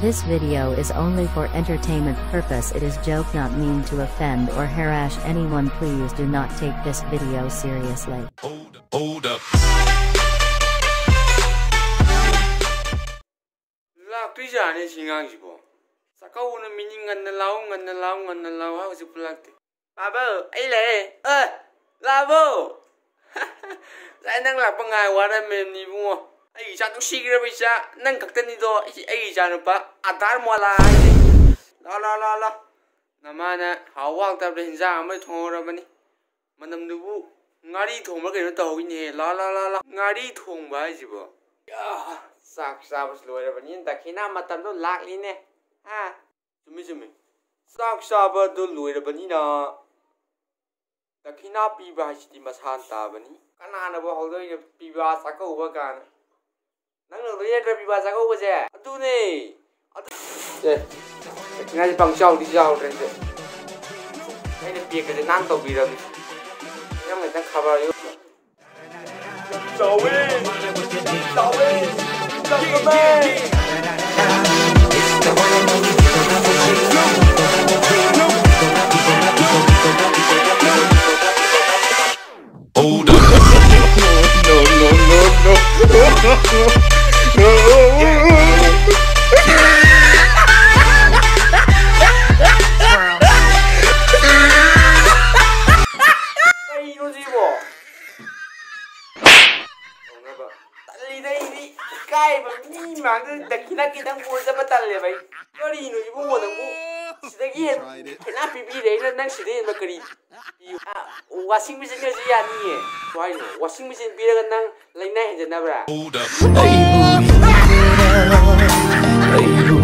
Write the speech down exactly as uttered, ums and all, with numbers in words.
This video is only for entertainment purpose. It is joke, not mean to offend or harass anyone. Please do not take this video seriously. Hold up, hold up. ꯂꯥꯛꯇ꯭ꯔꯤꯖꯥꯠꯅꯤ ꯁꯤ ꯉꯥꯡꯁꯤꯕꯣ꯫ ꯆꯥꯛꯀꯧꯕ ꯅꯨꯃꯤꯠꯅꯤ, ꯉꯟꯅ ꯂꯥꯛꯎ, ꯉꯟꯅ ꯂꯥꯛꯎ, ꯉꯟꯅ ꯂꯥꯛꯎ ꯍꯥꯏ, ꯍꯧꯖꯤꯛꯄꯨ ꯂꯥꯛꯇꯦ꯫ ꯕꯥꯕꯨ, ꯑꯩ ꯂꯥꯛꯑꯦ꯫ ꯑ, ꯂꯥꯛꯑꯕꯣ? ꯉꯁꯥꯏ ꯅꯪ ꯂꯥꯛꯄ ꯉꯥꯏ ꯋꯥꯔꯝꯃꯤꯕꯅꯤ ꯏꯕꯨꯡꯉꯣ꯫ ꯑꯩꯒꯤ ꯏꯆꯥ, ꯅꯨꯡꯁꯤꯈ꯭ꯔꯕ ꯏꯆꯥ, ꯅꯪ ꯈꯛꯇꯅꯤꯗꯣ ꯑꯩ, ꯑꯩꯒꯤ ꯏꯆꯥ ꯅꯨꯄꯥ ꯑꯙꯥꯔ ꯃꯣꯂꯥ ꯍꯥꯏꯁꯦ꯫ ꯂꯥꯛꯑꯣ, ꯂꯥꯛꯑꯣ, ꯂꯥꯛꯑꯣ, ꯂꯥꯛꯑꯣ꯫ ꯅꯃꯥꯅ ꯍꯥꯎꯕ ꯍꯥꯎꯇꯕꯗ ꯍꯤꯟꯖꯥꯡ ꯑꯃ ꯊꯣꯡꯍꯧꯔꯕꯅꯤ꯫ ꯃꯅꯝꯗꯨꯕꯨ ꯉꯥꯔꯤ ꯊꯣꯡꯕ꯭ꯔꯥ ꯀꯩꯅꯣ ꯇꯧꯍꯧꯏꯅꯦꯍꯦ꯫ ꯂꯥ ꯂꯥ ꯂꯥ ꯂꯥ꯫ ꯉꯥꯔꯤ ꯊꯣꯡꯕ ꯍꯥꯏꯁꯤꯕꯣ? ꯌꯥ, ꯆꯥꯛ ꯆꯥꯕꯁꯨ ꯂꯣꯏꯔꯕꯅꯤꯅ ꯗꯈꯤꯅꯥ ꯃꯇꯝꯗꯣ ꯂꯥꯛꯂꯤꯅꯦ꯫ ꯍꯥ? ꯆꯨꯝꯃꯤ, ꯆꯨꯝꯃꯤ꯫ ꯆꯥꯛ ꯆꯥꯕꯗꯣ ꯂꯣꯏꯔꯕꯅꯤꯅ ꯗꯈꯤꯅꯥ ꯄꯤꯕ ꯍꯥꯏꯁꯤꯗꯤ ꯃꯁꯥꯟ ꯇꯥꯕꯅꯤ꯫ ꯀꯅꯥꯅꯕꯨ ꯍꯧꯗꯣꯏꯅꯣ ꯄꯤꯕ ꯆꯥꯛꯀꯧꯕ ꯀꯥꯏꯅ? ꯅꯪꯅ ꯂꯣꯏ ꯅꯠꯇ꯭ꯔ ꯄꯤꯕ ꯆꯥꯛꯀꯧꯕꯁꯦ? ꯑꯗꯨꯅꯦ꯫ ꯑꯗꯨ ꯑꯦ, ꯗꯈꯤꯅꯥꯁꯦ ꯄꯪ ꯆꯥꯎꯗꯤ ꯆꯥꯎꯗ꯭ꯔꯦ ꯁꯤꯗ꯫ ꯑꯩꯅ ꯄꯦꯛꯀꯁꯦ ꯅꯥꯟ ꯇꯧꯕꯤꯔꯕꯅꯤ꯫ ꯅꯪ ꯈꯤꯇꯪ ꯈꯕꯔ ꯌꯣ-, ꯆꯥꯎꯋꯦ! ꯆꯥꯎꯋꯦ! ꯆꯥꯎꯋꯦ! Hold up. No, no, no, no. ꯀꯩꯅꯣ ꯁꯤꯕꯣ? ꯇꯧꯅꯕ꯫ ꯇꯜꯂꯤꯗ ꯑꯩꯗꯤ꯫ ꯏꯀꯥꯏꯕ, ꯃꯤ ꯃꯥꯡꯗ ꯗꯈꯤꯅꯥ ꯈꯤꯇꯪ ꯄꯨꯔ ꯆꯠꯄ ꯇꯜꯂꯦꯕ ꯑꯩ꯫ ꯀꯔꯤꯅꯣ ꯏꯕꯨꯡꯉꯣ ꯅꯪꯕꯨ? ꯁꯤꯗꯒꯤ ꯍꯦꯟ ꯈꯦꯠꯅ ꯄꯤꯕꯤꯔꯦ ꯑꯩꯅ, ꯅꯪ ꯁꯤꯗ ꯍꯦꯟꯕ ꯀꯔꯤ ꯄꯤꯌꯨ? ꯑ, washing machine ꯒꯁꯨ ꯌꯥꯅꯤꯌꯦ꯫ ꯀꯩ ꯍꯥꯏꯅꯣ? Washing machine ꯄꯤꯔꯒ ꯅꯪ ꯂꯥꯏꯅꯥ ꯍꯦꯟꯖꯟꯅꯕ꯭ꯔꯥ? Hold up. ꯑꯩꯕꯨ ꯌꯦꯡꯂꯒ, ꯑꯩꯕꯨ